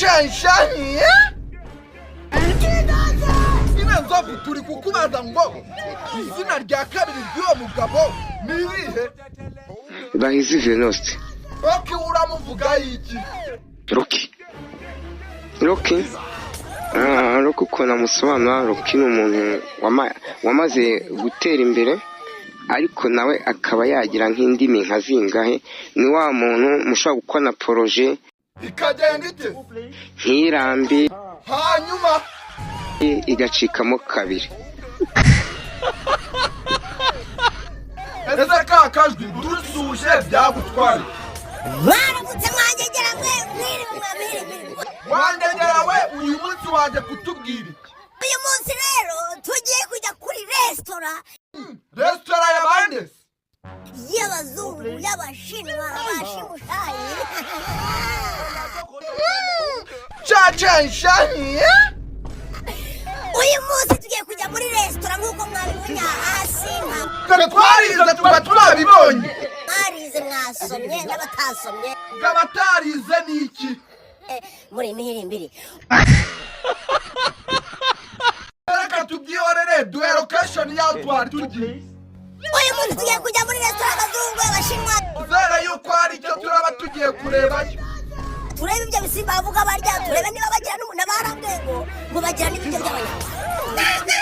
Cacanshahiye nyine nzovu, turi kukubaza ngo izina rya kabiri ry'uwo mugabo ni irihe? Bahizi Venuste. Rocky uramuvuga iki? Rocky, Rocky. Ah, Rocky ukuntu amusobanura, Rocky ni umuntu wamaze gutera imbere, ariko nawe akaba yagira nk'indimi nka zingahe. Ni wa muntu mushobora gukora na projet Ikagenda ite? ntirambe, Hanyuma igacikamo kabiri. Ese ka kajwi dusuje byagutwara? Mwaramutse mwangegera mwe, mwiriwe mwamiriwe. Wandegera we, uyu munsi waje kutubwira iki? Uyu munsi rero tugiye kujya kuri resitora. Resitora ya bande se? Y'abazungu, y'abashinwa, abashimushayi. Cacanshahiye. Uyu munsi tugiye kujya muri resitora nk'uko mwabibonye hasi nta Twe twarize tuba twabibonye. Mwarize, mwasomye n'abatasomye. Ngo abatarize ni iki? Muri mihirimbiri. Reka tubyihorere, duhe location y'aho twari tugiye. Uyu munsi tugiye kujya muri resitora y'abazungu, y'abashinwa. Kubera yuko hari icyo turaba tugiye kurebayo. Turebe ibyo bisimba bavuga barya, turebe niba bagira n'abarambwiye ngo bagira n'ibiryo by'abanyarwanda.